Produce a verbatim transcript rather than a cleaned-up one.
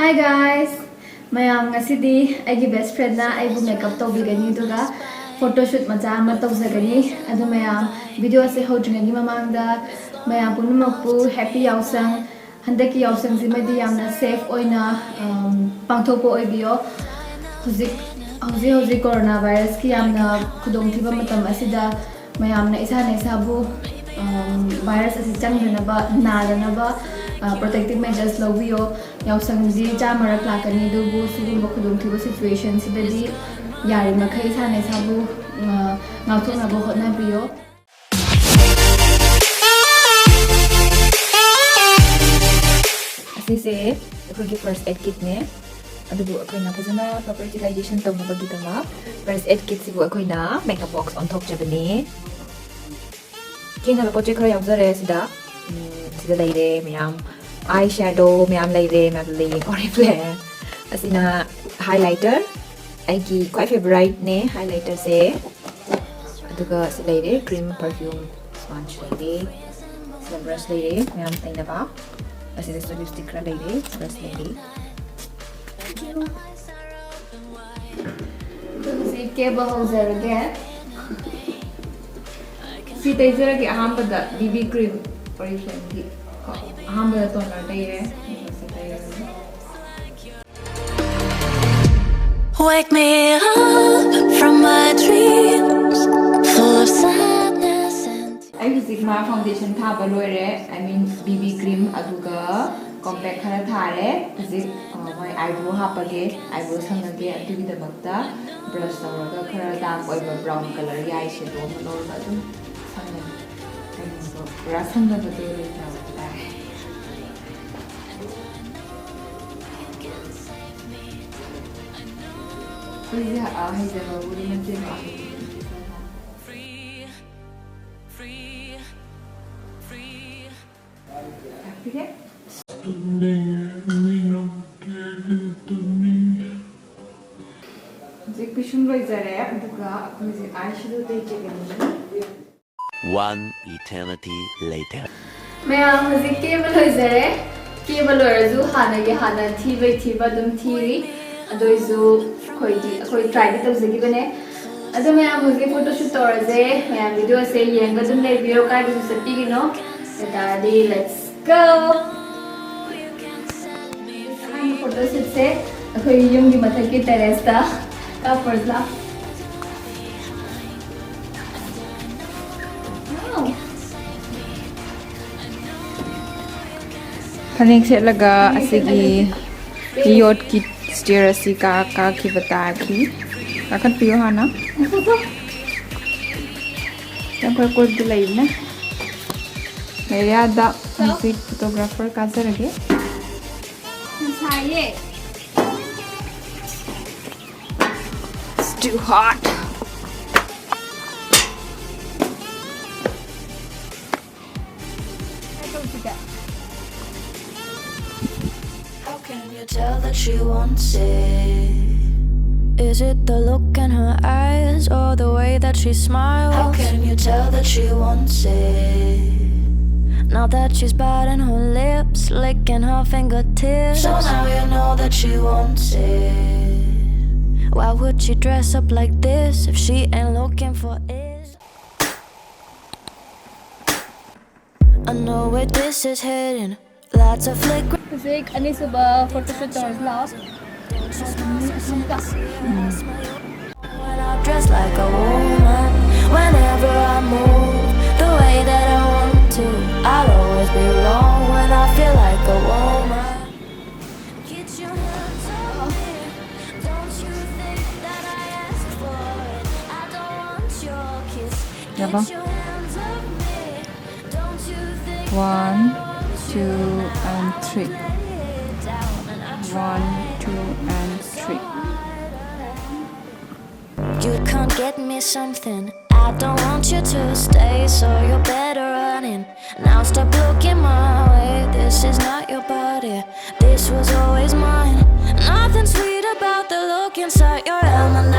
Hi guys! ꯃꯌꯥꯝ, ꯉꯁꯤꯗꯤ ꯑꯩꯒꯤ best friendꯅ ꯑꯩꯕꯨ makeup ꯇꯧꯕꯤꯒꯅꯤ, ꯑꯗꯨꯒ photoshoot ꯃꯆꯥ ꯑꯃ ꯇꯧꯖꯒꯅꯤ꯫ ꯑꯗꯨ ꯃꯌꯥꯝ, video ꯑꯁꯦ ꯍꯧꯗ꯭ꯔꯤꯉꯩꯒꯤ ꯃꯃꯥꯡꯗ ꯃꯌꯥꯝ ꯄꯨꯝꯅꯃꯛꯄꯨ happy ꯌꯥꯎꯁꯪ꯫ ꯍꯟꯗꯛꯀꯤ ꯌꯥꯎꯁꯪꯁꯤꯃꯗꯤ ꯌꯥꯝꯅ safe ꯑꯣꯏꯅ, ꯑꯝ, ꯄꯥꯡꯊꯣꯛꯄ ꯑꯣꯏꯕꯤꯌꯣ꯫ ꯍꯧꯖꯤꯛ, ꯍꯧꯖꯤꯛ ꯍꯧꯖꯤꯛ corona virusꯀꯤ ꯌꯥꯝꯅ ꯈꯨꯗꯣꯡꯊꯤꯕ ꯃꯇꯝ ꯑꯁꯤꯗ ꯃꯌꯥꯝꯅ ꯏꯁꯥꯅ ꯏꯁꯥꯕꯨ, ꯑꯝ, virus ꯑꯁꯤ ꯆꯪꯗꯅꯕ, ꯅꯥꯗꯅꯕ, ꯑ, protective measures ꯂꯧꯕꯤꯌꯣ꯫ ꯌꯥꯎꯁꯪꯗꯤ ꯆꯥ ꯃꯔꯛ ꯂꯥꯛꯀꯅꯤ, ꯑꯗꯨꯕꯨ ꯁꯤꯒꯨꯝꯕ ꯈꯨꯗꯣꯡꯊꯤꯕ situationꯁꯤꯗꯗꯤ ꯌꯥꯔꯤꯃꯈꯩ ꯏꯁꯥꯅ ꯏꯁꯥꯕꯨ, ꯑ, ꯉꯥꯛꯊꯣꯛꯅꯕ ꯍꯣꯠꯅꯕꯤꯌꯣ꯫ ꯑꯁꯤꯁꯦ ꯑꯩꯈꯣꯏꯒꯤ first aid kitꯅꯦ꯫ ꯑꯗꯨꯕꯨ ꯑꯩꯈꯣꯏꯅ ꯐꯖꯅ proper utilization ꯇꯧꯅꯕꯒꯤꯗꯃꯛ first aid kitꯁꯤꯕꯨ ꯑꯩꯈꯣꯏꯅ makeup box ꯑꯣꯟꯊꯣꯛꯆꯕꯅꯦ꯫ ꯀꯦꯅꯕ ꯄꯣꯠ ꯆꯩ ꯈꯔ ꯌꯥꯎꯖꯔꯦ ꯁꯤꯗ꯫ ꯎꯝ, ꯁꯤꯗ ꯂꯩꯔꯦ ꯃꯌꯥꯝ, eye shadow ꯃꯌꯥꯝ ꯂꯩꯔꯦ, ꯃꯌꯥꯝ ꯂꯩꯌꯦ, Oriflame꯫ ꯑꯁꯤꯅ highlighter, ꯑꯩꯒꯤ ꯈ꯭ꯋꯥꯏ favouriteꯅꯦ highlighterꯁꯦ꯫ ꯑꯗꯨꯒ ꯁꯤ ꯂꯩꯔꯦ cream, perfume, sponge ꯂꯩꯔꯦ, ꯁꯤꯗ brush ꯂꯩꯔꯦ ꯃꯌꯥꯝ ꯇꯩꯅꯕ꯫ ꯑꯁꯤꯗꯁꯨ lipstick ꯈꯔ ꯂꯩꯔꯦ, brush ꯂꯩꯔꯦ꯫ ꯑꯩꯈꯣꯏ ꯍꯧꯖꯤꯛ ꯀꯦꯕ ꯍꯧꯖꯔꯒꯦ꯫ ꯁꯤ ꯇꯩꯖꯔꯒꯦ ꯑꯍꯥꯟꯕꯗ, BB cream, Oriflameꯒꯤ ꯀꯣ꯫ ꯑꯍꯥꯟꯕꯗ toner ꯇꯩꯔꯦ, ꯑꯗꯨꯒ ꯁꯤ ꯇꯩꯔꯒꯦ꯫ Wake me up from my dreams, full of sadness and ꯑꯩ ꯍꯧꯖꯤꯛ ꯃꯥ foundation ꯊꯥꯕ ꯂꯣꯏꯔꯦ, I mean BB cream, ꯑꯗꯨꯒ compact ꯈꯔ ꯊꯥꯔꯦ꯫ ꯍꯧꯖꯤꯛ, ꯑ, ꯃꯥꯏ eyebrow ꯍꯥꯞꯄꯒꯦ, eyebrow ꯁꯪꯉꯒꯦ꯫ ꯑꯗꯨꯒꯤꯗꯃꯛꯇ brush ꯇꯧꯔꯒ ꯈꯔ dark ꯑꯣꯏꯕ brown colour eye shadow ꯑꯃ ꯂꯧꯔꯒ ꯑꯗꯨꯝ ꯁꯪꯉꯒꯦ꯫ ꯀꯩꯅꯣꯗꯣ ꯄꯨꯔꯥ ꯁꯪꯅꯕꯗꯣ ꯂꯩꯇ꯭ꯔꯕ ꯍꯥꯏꯇꯥꯔꯦ꯫ ꯑꯩꯈꯣꯏꯁꯦ, ꯑ, ꯍꯩꯖꯕꯕꯨꯗꯤ ꯅꯠꯇꯦꯕ꯫ ꯂꯥꯛꯄꯤꯔꯦ꯫ ꯍꯧꯖꯤꯛ ꯄꯤꯁꯨꯝ ꯂꯣꯏꯖꯔꯦ, ꯑꯗꯨꯒ ꯑꯩꯈꯣꯏ ꯍꯧꯖꯤꯛ eye shadow ꯇꯩꯖꯒꯅꯤ꯫ One eternity later. ꯃꯌꯥꯝ, ꯍꯧꯖꯤꯛ ꯀꯦꯕ ꯂꯣꯏꯖꯔꯦ꯫ ꯀꯦꯕ ꯂꯣꯏꯔꯁꯨ ꯍꯥꯟꯅꯒꯤ ꯍꯥꯟꯅ ꯊꯤꯕꯩ ꯊꯤꯕ ꯑꯗꯨꯝ ꯊꯤꯔꯤ꯫ ꯑꯗꯨꯏꯁꯨ ꯑꯩꯈꯣꯏꯗꯤ ꯑꯩꯈꯣꯏ ꯇ꯭ꯔꯥꯏꯗꯤ ꯇꯧꯖꯈꯤꯕꯅꯦ꯫ ꯑꯗꯣ ꯃꯌꯥꯝ ꯍꯧꯖꯤꯛ ꯐꯣꯇꯣꯁꯨꯠ ꯇꯧꯔꯁꯦ꯫ ꯃꯌꯥꯝ ꯚꯤꯗꯤꯑꯣꯁꯦ ꯌꯦꯡꯉꯒ ꯑꯗꯨꯝ ꯂꯩꯕꯤꯔꯣ, ꯀꯥꯏꯗꯁꯨ ꯆꯠꯄꯤꯒꯅꯣ꯫ ꯑꯗꯨ ꯇꯥꯔꯗꯤ let's go꯫ ꯑꯍꯥꯟꯕ ꯐꯣꯇꯣꯁꯨꯠꯁꯦ ꯑꯩꯈꯣꯏ ꯌꯨꯝꯒꯤ ꯃꯊꯛꯀꯤ ꯇꯦꯔꯦꯁꯇ ꯀꯥꯞꯄ꯭ꯔꯁꯤꯂꯥ꯫ ꯐꯅꯦꯛ ꯁꯦꯠꯂꯒ ꯑꯁꯤꯒꯤ ꯌꯣꯠꯀꯤ ꯁ꯭ꯇꯦꯌꯔ ꯑꯁꯤ ꯀꯥ ꯀꯥꯈꯤꯕ ꯇꯥꯈꯤ꯫ ꯀꯥꯈꯠꯄꯤꯌꯨ ꯍꯥꯟꯅ꯫ ꯑꯩꯈꯣꯏ ꯀꯣꯏꯕꯗ ꯂꯩꯕꯅꯦ꯫ ꯑꯦꯔꯤꯌꯥꯗ ꯍꯧꯖꯤꯛ ꯐꯣꯇꯣꯒ꯭ꯔꯥꯐꯔ ꯀꯥꯖꯔꯒꯦ꯫ ꯌꯥꯝ ꯁꯥꯏꯌꯦ꯫ It's too hot. How can you tell that she wants it? Is it the look in her eyes or the way that she smiles? How can you tell that she wants it? Now that she's biting her lips, licking her fingertips. So now you know that she wants it. Why would she dress up like this if she ain't looking for it? I know where this is heading. Lots of flickering. ꯍꯧꯖꯤꯛ ꯑꯅꯤꯁꯨꯕ photoshoot ꯇꯧꯔꯁꯤ ꯂꯥꯛꯑꯣ꯫ When I dress like a woman, whenever I move the way that I want to, I'll always be wrong when I feel like a woman. Get your hands on me. Don't you think that I asked for it? I don't want your kiss. Get Yaba. Your hands on me. Don't you think One, two, and three. One, two, and three. You can't get me something. I don't want you to stay, so you're better running. Now stop looking my way. This is not your body. This was always mine. Nothing sweet about the look inside your eyes.